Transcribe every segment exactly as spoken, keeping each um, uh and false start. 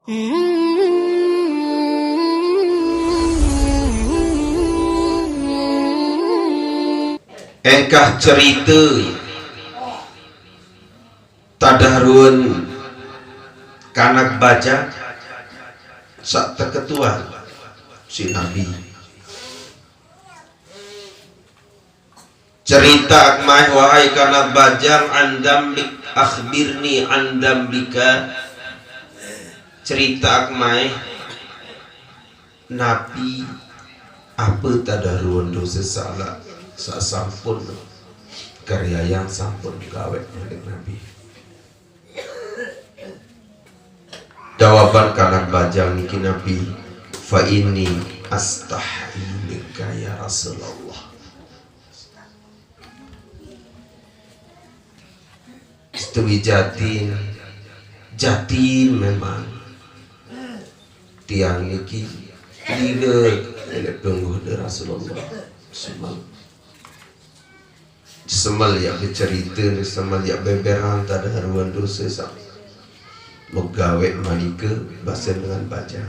Engkah cerita tadah ruan kanak bajang saq teketuan siq Nabi. Ceritaq maih, wahai kanak bajang, an dzambik, akhbirni an dzambika. Ceritaq maih napi ape tadah ruan dose salaq saq sampun keriayang, sampun gaweq malik Nabi. Jawaban kanak bajang niki napi? Fa inni astahyi minka ya Rasulullah. Setuwi jatin, jatin memang tiang niki lile leq pelungguh Rasulullah. Semel. Semel yaq becerite, semel yaq beberan tadah ruan dose saq megaweq manike, basen dengan bajang.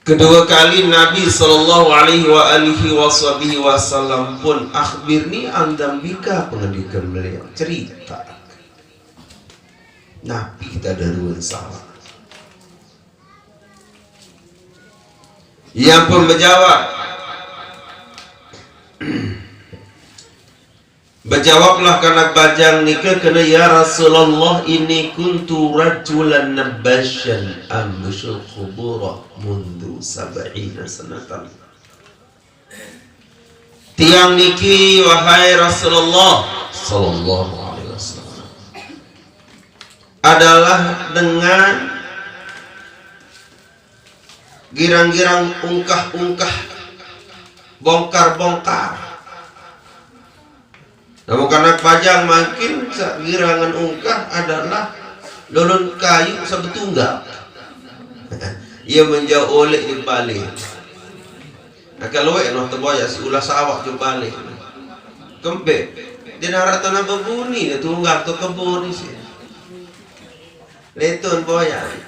Kedue kali Nabi sallallahu alaihi wa alihi washabihi wasallam pun, akhbirni an dzambika, pengendiken beliau, cerita napi tadah ruan salaq. Ia pun bejawab, bejawablah kanak bajang nike kene, "Ya Rasulullah, inni kuntu rajulan nabbasyan ambusyul qubura mundu sab'ina sanatan." Tiang niki, wahai Rasulullah sallallahu alaihi wasallam, adalah dengan girang-girang ungkah-ungkah, bongkar-bongkar. Lamun kanak bajang mangkin saq girangan ungkah adalah lolon kayuq saq betunggak. Ie menjauq oleq di bale. Nah, kal lueq noh teboyaq siq ulah sawaq jok bale. Kembeq? Ndeq naraq tanah bebuni, ne tunggak to kebon isiq. Leton boyaq.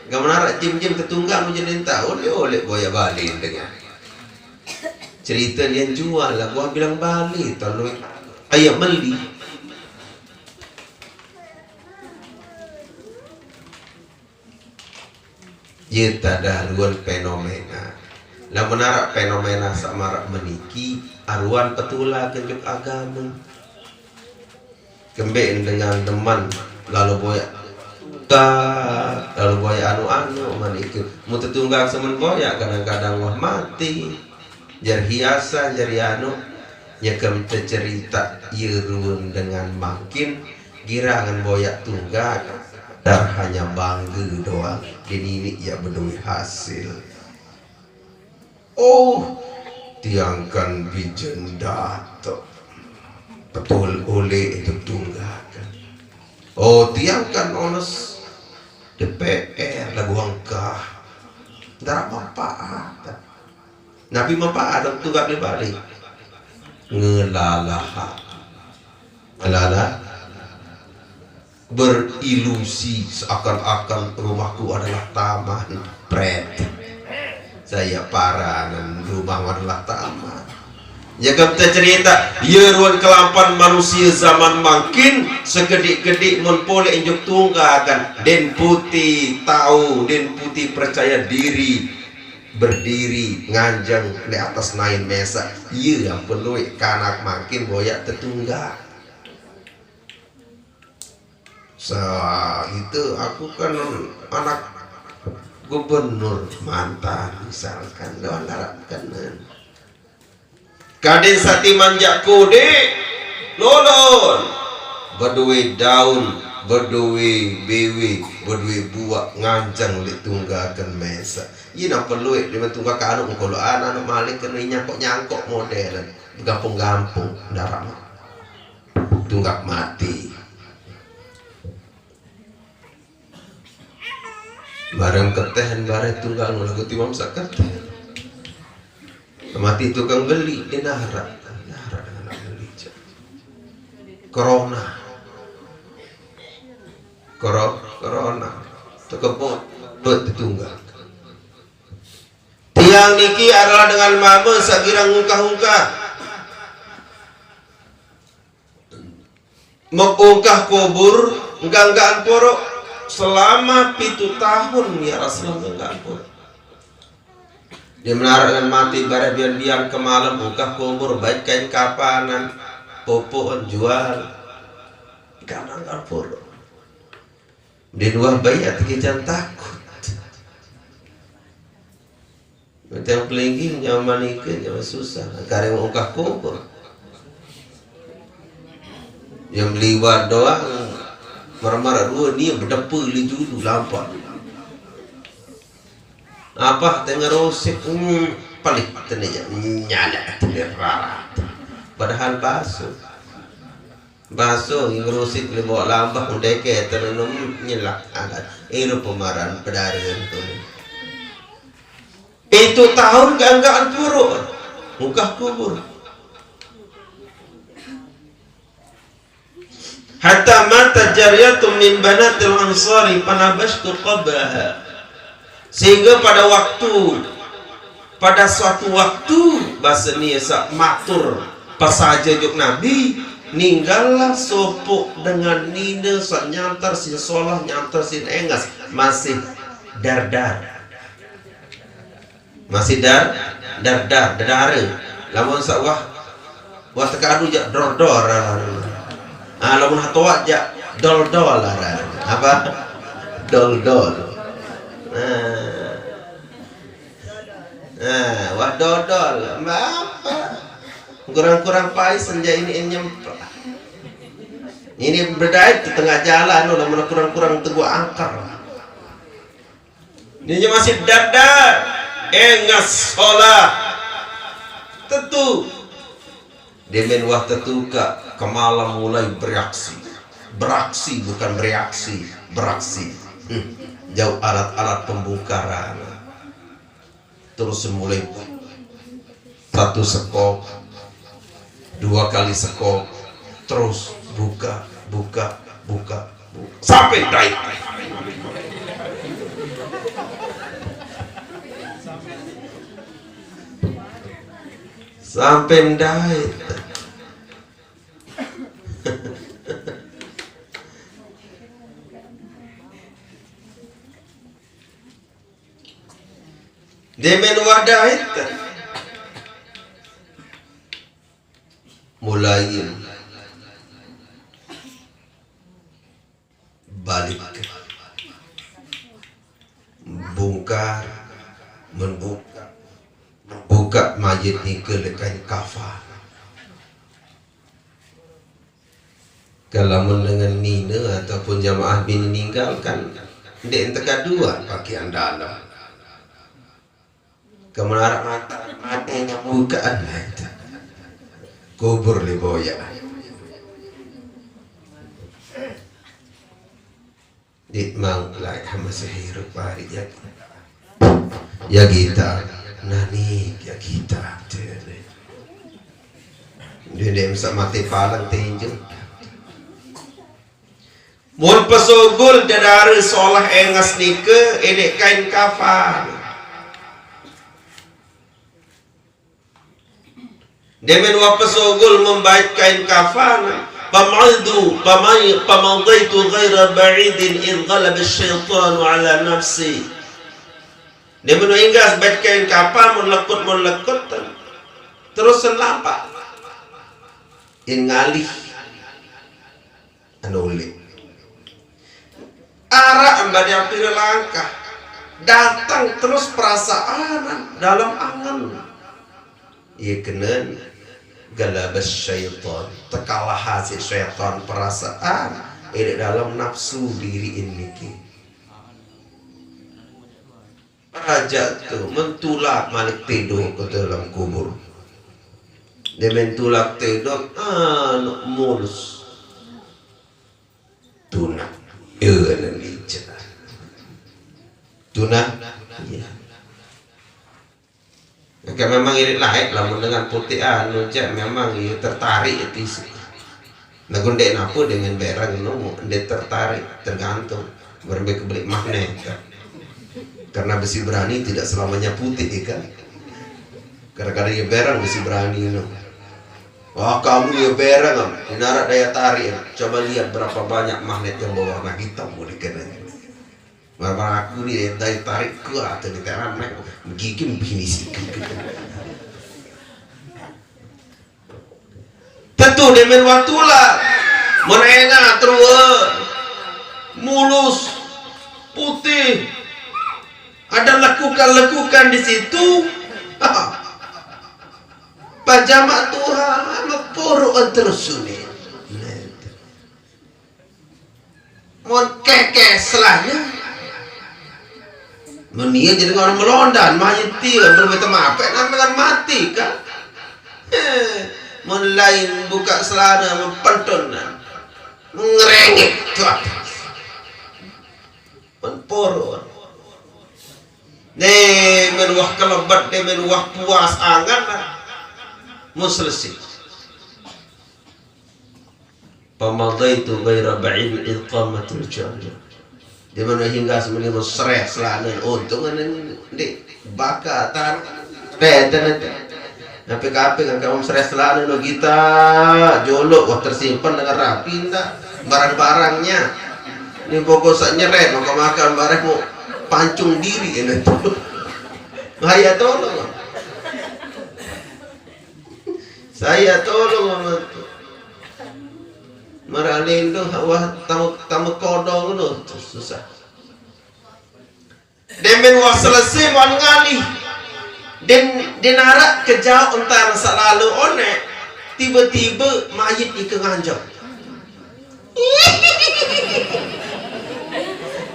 Gamen araq jem-jem tetunggak mujin entan, oleq-oleq boyaq bale dengan. Cerite nien jual lah, gua bilang bale, telu ayam meli. Ye tadah ruan fenomena. Lamun araq fenomena saq maraq meniki, aruan petulak jok agame. Kembeq dengan demen lalo boyaq ta, lalo boyaq anu-anu manike. Mun tetunggak semen boyaq, kadang-kadang wah mate. Jari hiasan, jari anu, nyekem tecerita ye ruan dengan mangkin, girangan boyaq tunggak, dar hanya bangge doang, deniniq yaq bedowe hasil. Oh, tiang kan bijen dato. Betul oleq itu tunggakan. Oh, tiang kan ones D P R laguq engkah. Ndaraq manpaat. Napi manpaat tunggak pribadi? Ngelalaha. Ngelala. Berilusi seakan-akan rumahku adalah taman. Pret. Saya paranan rumah adalah taman. Nyekem tecerita, ye ruan kelampan manusie zaman mangkin, sekediq-kediq mun poleq njuk tunggakan, den puti tao, den puti percaya diri, berdiri, nganjeng leq atas naen mesaq. Ye ampun lueq kanak mangkin boyaq tetunggak. Sa-, ite, aku kan anak gubernur mantan, misalkan, doang daraq kenen. Kadin saq timan jaq kodeq, lolon. Bedowe daun, bedowe biwih, bedowe buaq, nganjeng leq tunggaken mesaq. Ie nang perlu leman tunggak anu mengkoloan, anu malik kene nyangkok-nyangkok model. Gampung-gampung daraq. Tunggak mati. Bareng keteh, bareng tunggal, laguq timaq saq keteh. Mati tukang beli, ndeq naraq. Ndeq naraq dengan beli, cek. Corona. Koro-, corona. Tekepung, bet tetunggal. Tiang niki adalah dengan mama sagirang ungkah-ungkah. Mengungkah kubur, enggak-enggakan puruk. Selama pitu tahun ya Rasulullah enggak-enggakan puruk. Dia menaruh dengan mati bareh bian-bian ke malam, ungkah kubur, bait kain kapanan, pupuk jual. Enggak-enggakan puruk. Di luar bayat, kita jangan takut. Macam pelinggih nyaman ikut, nyaman susah. Karena ungkah kubur. Yang beliwat doang, marah-marah dua, ni berdepa li julu, lampak. Apa tengah rosek, hmm, paling tengah je, nyala, tengah rarat. Padahal basuh. Basuh, ngerusik, boleh bawa lambah, udah ke, terenum, nyelak, alat. Iru pemaran, pedaran, tu. Itu tahun ganggaan puruk. Mukah kubur. Hatta mata jariyatun min banatil ansari, fanabashtu qabraha. Sehingga pada waktu, pada suatu waktu, bahasa ni sa matur, pasaja juk Nabi, ninggallah sopok dengan nina sa nyantar sin solah, nyantar sin engas, masih dardar. Masih dar, dardar, dardara. Lamun sa wah, wah tekadu jak dordor. Ah, lamun hatoat jak doldol. Apa? Doldol. Nah. Nah, wah dodol. Apa? Kurang-kurang pais senja ini nyempa. Ini bedait di tengah jalan, lamun kurang-kurang teguh angker. Dia masih dardar, engas solah. Tentu. Demen wah tetuka, kemalam mulai bereaksi. Beraksi, bukan bereaksi, beraksi. Hmm. Jauh alat-alat pembongkaran. Terus mulai satu sekop, dua kali sekop, terus buka, buka, buka, buka. Sampai dait. Sampai dait. Demen wah dait. Mulai balik. Bongkar, membuka, membuka mayit nike lekai kafan. Kalau mun dengan nina ataupun jamaah bini ninggal kan, ndeq entek kaduan pakaian dalam. Kemenarak mata, mate nyambukaan lah itu. Kubur li boya. Dit mau lai hama sehirup hari ya. Ya kita, nani ya kita. Dia, dia bisa mati palang tinju. Mun pesugul dedare solah enges nike, edeq kain kafan. Demen wah pesugul membait kain kafan, pamaidu, pamai-, pamadaitu ghaira ba'idin idh ghalaba syaitanu ala nafsi. Demen wah inggas bait kain kafan, mun lekut, mun lekut, terus selampaq. In ngalih. Anu uleq. Araq embade pire langkah, dateng terus perasaan dalem angen. Ie kenen galabas syaitan, tekalahan siq syaitan perasaan, edeq dalem nafsu diriqin niki. Rajaq tu mentulak malik tidur ke dalam kubur. Dia mentulak tidur, anu mulus. Tunak. Iya, dan licin. Tunak. Iya. Kan memang ini lain, lamun dengan putih anu, cek memang iya tertarik itu isi. Lagu ndeq nape, demen bereng no, ndeq tertarik, tergantung. Berembe kebelik magnet, kan. Karena besi berani tidak selamanya putih, ya kan. Kadang-kadang ya bereng besi berani no. Wah, kamu ya bereng, Am. Ini ada daya tarik, Am. Coba lihat berapa banyak magnet yang berwarna hitam mau dikenai. Marmar aku ni daya tarik kuat tu, diteran naik gigi bini siku. Tentu demen watulah. Menengah terua, mulus, putih. Ada lekukan-lekukan di situ. Pajamak Tuhan, meporoan terus ni. Mon kekeh selanya. Menia jadi orang melondan, mayit dia bermata mape, nang dengan mati kan. Heh, mon lain buka selana, mempentun, ngerengek tu atas. Memporo. Demen wah kelebet, demen wah puas angan lah. Mun selesai. Pamadaitu ghaira ba'id id qamatul janda. Demen hingga semeni mun sereh selana, untung ane ndeq bakatan. Teten ente. Nape kape kan kamu sereh selana no gita, jolok, wah, tersimpan dengan rapi ndak barang-barangnya. Ini pokok sak nyeret, maka makan barang mau pancung diri ini tuh. Bahaya tolong. Saya tolong sama tu. Maraq lendong, wah, tame, tame kodong tu, susah. Demen wah selesai wan ngalih. Den, den araq kejaoq entan saq lalo oneq, tibe-tibe mayit nike nganjeng.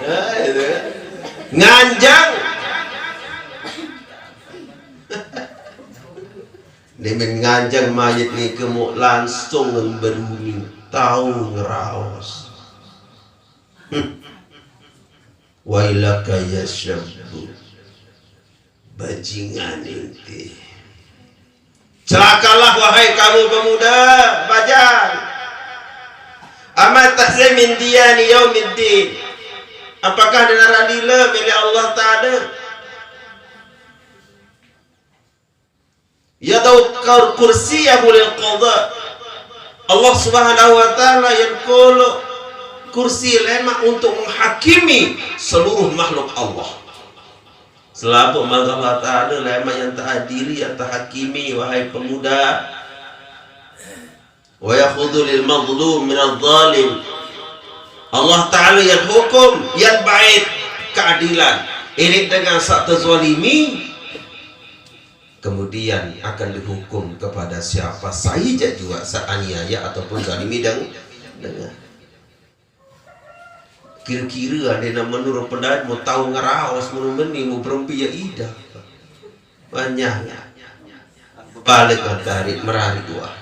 Ah, itu kan. Nganjeng. Demen nganjeng mayit nike muq langsung ngemberuni, tao ngeraos. Hmm. Wailaka ya syabbu. Bajingan ente. Celakalah wahai kamu pemuda, bajang. Amat tahzai min diyani yaumiddin. Apakah denaraq lile mele Allah Taala? Yadau kar-, kursiyahu lil qada. Allah Subhanahu wa Ta'ala yang kolok kursi lemaq untuk menghakimi seluruh makhluk Allah. Selapuq makhluk Allah Ta'ala lemaq yang tahadiri, yang tahakimi, wahai pemuda. Wa yakhudhu lil mazlum minaz zalim. Allah Ta'ala yang hukum, yang bait keadilan. Ini dengan saq tezalimi, kemudian akan dihukum kepada siapa saja juga saq aniaya ataupun zalimi deng-, dengan. Kire-kire andene menurut pendapat mau tao ngeraos, mau meni, mau berembe ya idah. Banyak. Balik matahari merari kuat.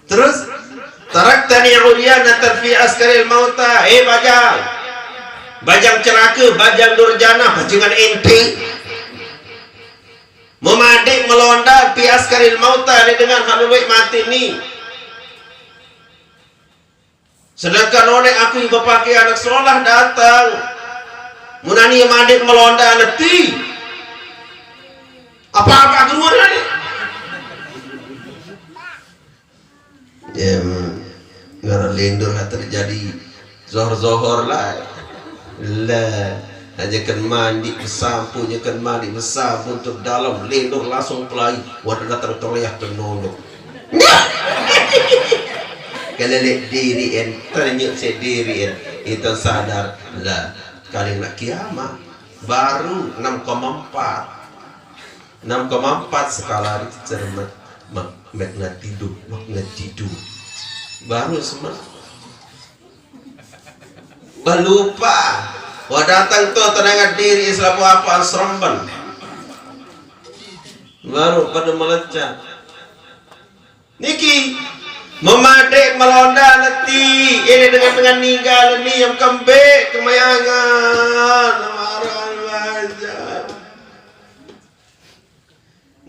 Terus, taraktani uryanatan fi askaril mauta. Eh, bajang. Bajang celake, bajang durjana, bajingan ente. Memadik melonda fi askaril mauta, ni dengan hak lueq mati ni. Sedangkan oneq aku ibe pake anak solah dateng. Mun ani madik melonda neti. Apa-apa keluar ni? Ya, ngaran lindur lah terjadi zohor-zohor lah. Lah, aja kan mandi besampu, aja kan mandi besampu untuk dalam lindur langsung pelai. Waduh, datang terlihat tenondok. Kelelek diri en, ternyuk sediri en, itu sadar. Lah, kali nak kiamat baru enam koma empat. Enam koma empat skala Richter mag-, mag-, magnitudo, magnitudo. Baru semua. Wah, lupa. Wah, datang tuh tenangan diri selaku apa seremban. Baru pada melecak. Niki, memadik melonda neti, ini dengan, dengan ninggal ni yang kembik kemayangan, marah wajah.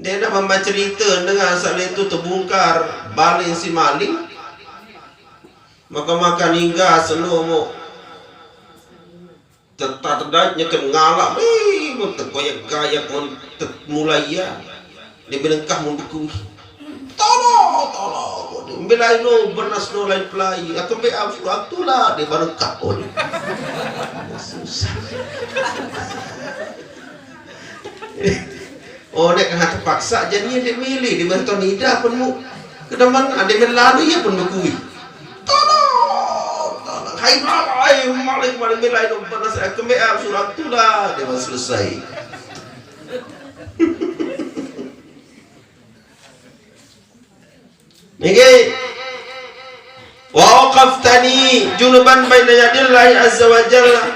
Dia nak membaca cerita dengan saat itu terbongkar balik si maling. Maka makan hingga seno mo tetap terdait nyekem ngalak, wih, mun tergoyak-gayak, mun ter-, mulai ya. Dia melengkah mun beku. Tolong, tolong. Bila ino benas no lain pelai. Aku be afu, aku lah dia baru kak on. Susah. Oh, nek kena terpaksa, jadi dia milih, dia merton ida pun mu. Kedaman ada melalu, ia pun berkui. Tolong, tolong. Hai, hai, malik, malik, milai dong pernah saya kembali, ah, surat tulah, dia baru selesai. Niki, wa waqaftani junuban baina yadillahi azza wa jalla.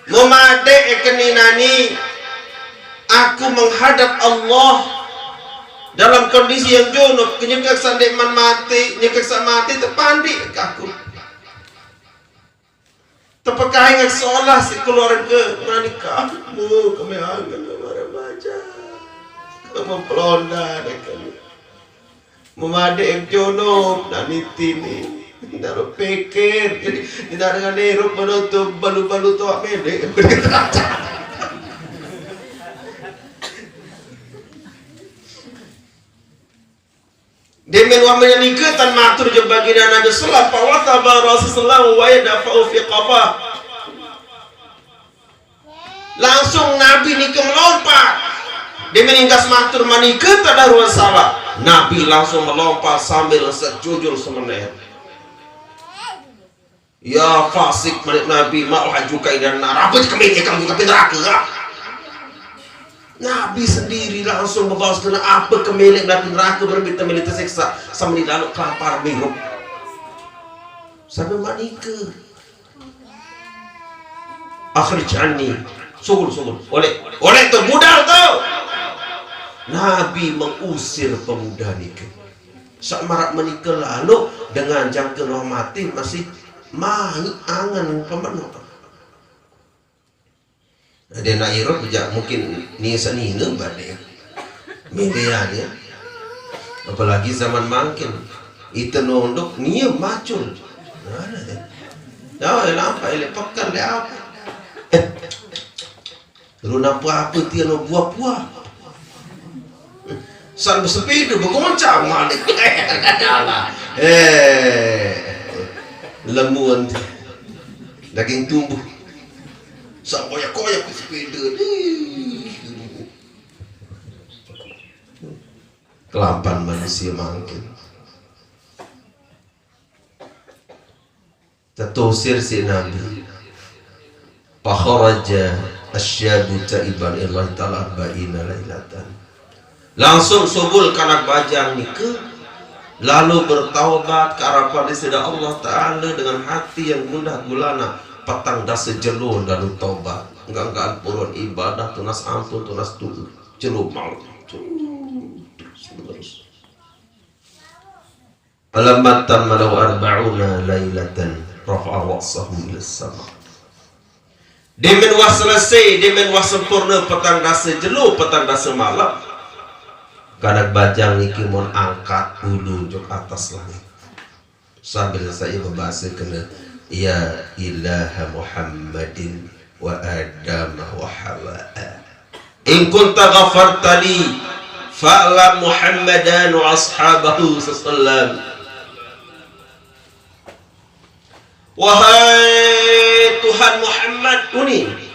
Memadek keninani aku menghadap Allah dalam kondisi yang junub, kenyekek sandek man mati, nyekek sa mati, tepandik aku. Tepekaing seolah si keluarga menikah. Mu, kami angen, kami remaja. Kami pelonda, kami. Memadek jono, nak niti ni. Nak pikir. Jadi, nak dengan hirup menutup balu-balu tu, apa ni? Demen wah menyelingkatan matur je baginda Nabi sallallahu alaihi wasallam, fa wataba Rasulullah wa yadfa'u fi qafah. Langsung Nabi nike melompat. Demen ingkas matur manike tadaruan salah. Nabi langsung melompat sambil sejujur semener. Ya fasik, malik Nabi, mau hajuka idan nar. Apa je kemit kamu tapi neraka? Nabi sendiri langsung membalas kena apa kemilik Nabi neraka, berminta milik tersiksa sama di dalam kelapar mirup. Sampai manike. Akhrij anni. Sungguh, sungguh. Oleh, oleh tu budal tu. Nabi mengusir pemuda nike. Sak marak manike lalu dengan jangka roh mati masih mai angan pemenuh. Dia nak hirup je mungkin ni senina balik. Milian ya. Apalagi zaman mangkin. Itu nunduk ni macul. Mana dia? Dah nampak elek pekan dia apa? Eh. Lu nampak apa tiada buah-buah? San bersepeda, bergoncang malik. Alah. Eh. Lemun. Daging tumbuh. San koyak-koyak bersepeda. Ih. Kelampan manusia mangkin. Tetusir si Nabi. Fakharaja asyabu taiban ilallahi ta'ala arba'ina lailatan. Langsung subul kanak bajang nike, lalu bertaubat ke hadapan Sida Allah Ta'ala dengan hati yang gundah gulana, petang dasa jelo lalu taubat. Enggak-enggak purun ibadah tunas ampun, tunas tuhu. Jelo malam. Terus menerus. Falamma tamma lahu arba'una lailatan rafa'a ra'sahu ila sama. Demen wah selesai, demen wah sempurna petang dasa jelo, petang dasa malam. Kanak bajang niki mun angkat ulu juk atas langit. Sambil saya berbahasa kena, ya ilaha Muhammadin wa Adam wa Hawa. In kunta ghafarta li, fa'lam Muhammadan wa ashabahu sallam. Wahai Tuhan Muhammad, uni.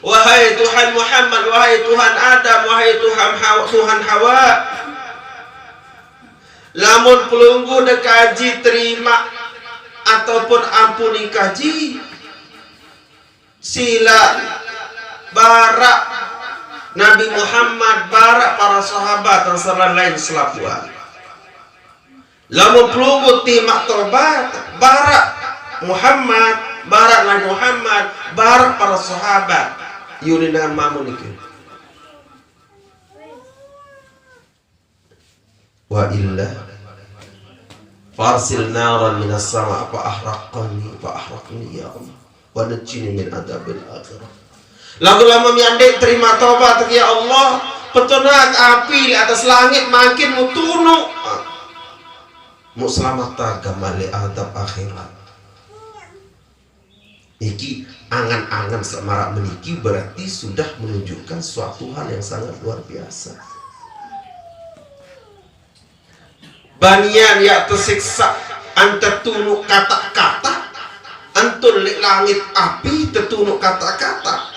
Wahai Tuhan Muhammad, wahai Tuhan Adam, wahai Tuhan Hawa, Tuhan Hawa. Lamun pelungguh dekaji terima ataupun ampuni kaji, sila barak Nabi Muhammad, barak para sahabat dan selain lain selapuan. Lamun pelungguh timak tobat, barak Muhammad, barak Nabi Muhammad, barak para sahabat. Yuni dengan mamun iki. Wa illa farsil naran minas sama fa ahraqani fa ahraqni ya Allah. Wa najjini min adzabil akhirah. Lagu lama miandek terima tobat ya Allah. Petunak api di atas langit makin mau tunuk. Mau selamat tagama li adab akhirat. Iki angan-angan samarak meniki berarti sudah menunjukkan suatu hal yang sangat luar biasa. Banian ya tersiksa, anta tunuk kata-kata, antul li langit api tetunuk kata-kata.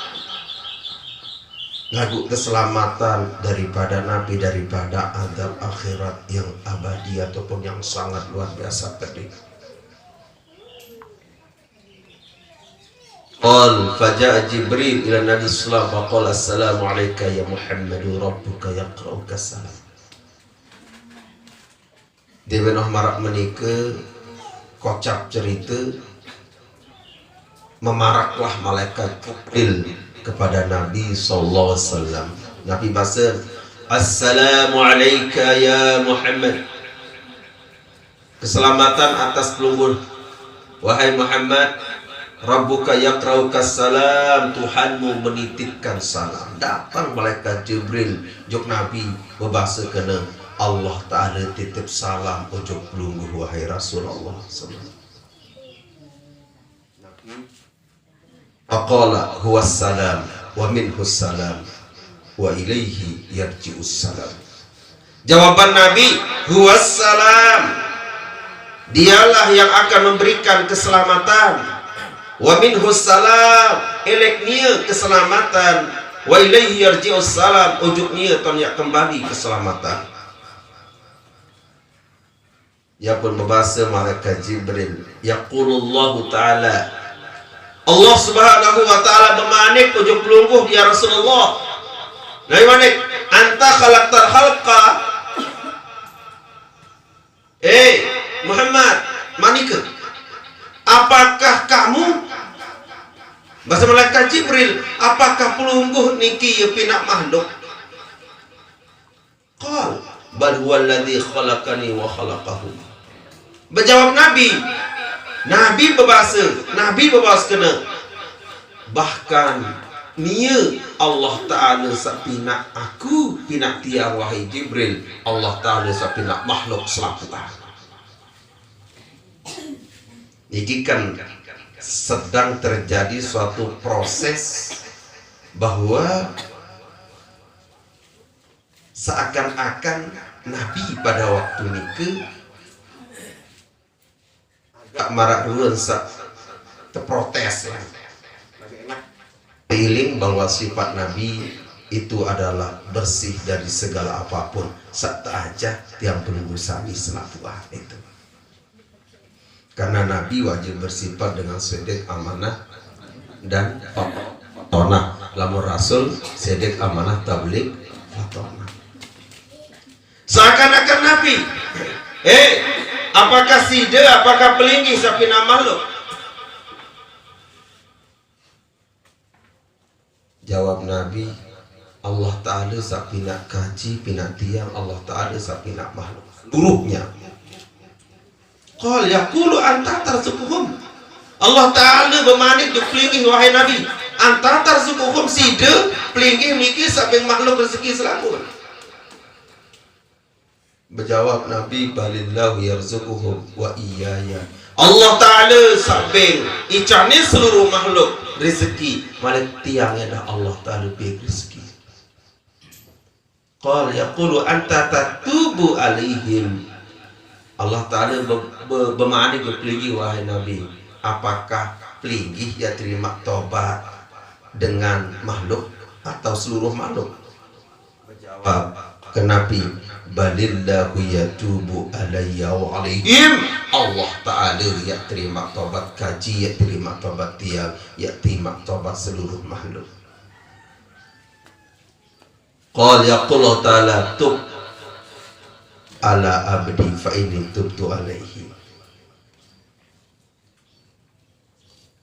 Lagu keselamatan daripada Nabi daripada adab akhirat yang abadi ataupun yang sangat luar biasa pedih. Qal faja'a Jibril ila Nabi sallallahu alaihi wasallam faqala assalamu alayka ya Muhammadu rabbuka yaqra'uka salam. Dia benoh marak menika kocap cerita, memaraklah malaikat Jibril kepada Nabi sallallahu alaihi wasallam. Nabi basa, "Assalamu alayka ya Muhammad." Keselamatan atas pelungguh. Wahai Muhammad, Rabbuka yaqra'uka salam, Tuhanmu menitipkan salam. Datang malaikat Jibril, juk Nabi, bebasa kena Allah Ta'ala titip salam, ujuk pelungguh, wahai Rasulullah. Faqala huwas salam wa minhus salam wa ilaihi yarji'us salam. Jawaban Nabi, huwas salam. Dialah yang akan memberikan keselamatan. Wa minhus salam, elek nia keselamatan. Wa ilaihi yarji'us salam, ujuk nia ton ya kembali keselamatan. Ia pun bebasa malaikat Jibril. Yaqulullahu ta'ala. Allah Subhanahu wa ta'ala bemanik ujuk pelungguh, ya Rasulullah. Nabi manik, anta khalaqtal khalqa. Eh, Muhammad, manika. Apakah kamu, basa malaikat Jibril, apakah pelungguh niki ya pinak makhluk? Qal, bal huwallazi khalaqani wa khalaqahum. Bejawab Nabi, Nabi bebasa, Nabi bebasa kena. Bahkan nia Allah Ta'ala sapinak aku, pinak tiang wahai Jibril, Allah Ta'ala sapinak makhluk selapuan. Niki kan sedang terjadi suatu proses bahwa seakan-akan Nabi pada waktu nika agak marak dulu sa terprotes ya. Iling bahwa sifat Nabi itu adalah bersih dari segala apapun. Sa aja tiang pelungguh sami selapuan itu. Karena Nabi wajib bersifat dengan siddiq, amanah, dan fatonah. Lamun Rasul, siddiq, amanah, tabligh, fatonah. Seakan-akan Nabi, eh, apakah sida, apakah pelinggih sapinak makhluk? Jawab Nabi, Allah Ta'ala sapinak kaji, pinak tiang, Allah Ta'ala sapinak makhluk. Seluruhnya. Qal yaqulu anta tarzuquhum. Allah Ta'ala bemanik di pelinggih, wahai Nabi. Anta tarzuquhum, sida pelinggih niki sabeng makhluk rezeki selapuan. Bejawab Nabi, balillahu yarzuquhum wa iyaya. Allah Ta'ala sabeng icane seluruh makhluk rezeki, malik tiang ya dah Allah Ta'ala beri rezeki. Qal yaqulu anta tatubu alaihim. Allah Ta'ala be, be, bemanik ke pelinggih, wahai Nabi, apakah pelinggih ya terima tobat dengan makhluk atau seluruh makhluk? Jawab ke Nabi, balillahu yatubu alayya wa alaihim. Allah Ta'ala ya terima tobat kaji, ya terima tobat tiang, ya terima tobat seluruh makhluk. Qal yaqulu Ta'ala tub ala abdi fa inni tubtu alaihi.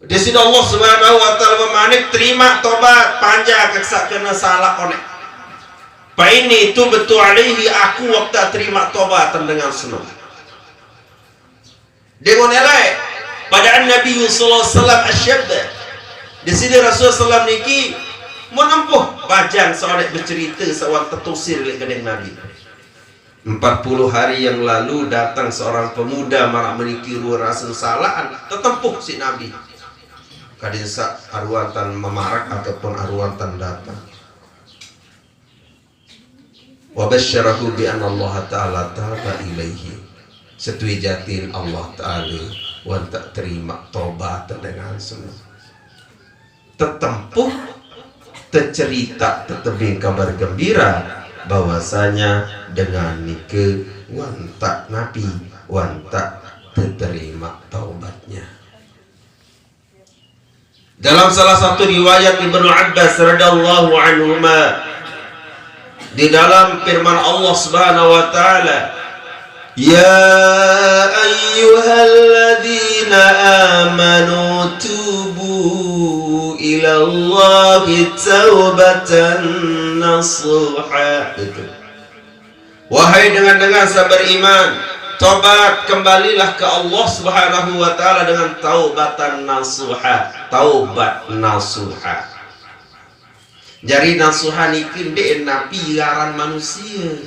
Di sini Allah Subhanahu wa Ta'ala memanik terima tobat panjang keksa kena salah konek. Fa inni tubtu alaihi, aku waktu terima tobat dengan senang. Dengan elai pada Nabi sallallahu alaihi wasallam asyab. Di sini Rasulullah sallam niki Mun empuh, bajang saonek becerita sawan tetusir lek gedeng Nabi. Empat puluh hari yang lalu datang seorang pemuda marak meniki rua rasen salaan, tetempuh si Nabi. Kadin sa aruan tan memarak ataupun aruan tan datang. Wa basyarahu bi anna Allah Ta'ala taba ilaihi. Setui jatin Allah Ta'ala wan tak terima tobat dengan senang. Tetempuh, tecerita, tetebing kabar gembira bahwasanya dengan nike wan tak napi, wan tak teterima taubatnya. Dalam salah satu riwayat Ibnu Abbas radhiyallahu anhuma, di dalam firman Allah Subhanahu wa taala, "Ya ayyuhalladzina amanu tubu ilallahi taubatan nasuha." Itu. Wahai dengan-dengan saberiman, tobat, kembalilah ke Allah Subhanahu wa taala dengan taubatan nasuha, taubat nasuha. Jari nasuha niki ndeq napi ngaran manusia.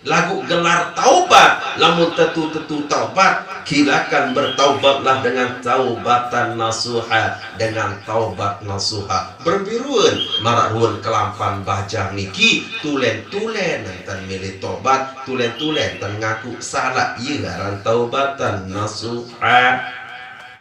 Laguq gelar taubat, lamun tetu-tetu taubat, silakan bertaubatlah dengan taubatan nasuha, dengan taubat nasuha. Berembe ruen, maraq ruen kelampan bajang niki, tulen-tulen enten mele tobat, tulen-tulen enten ngaku salaq, ie ngaran taubatan nasuha.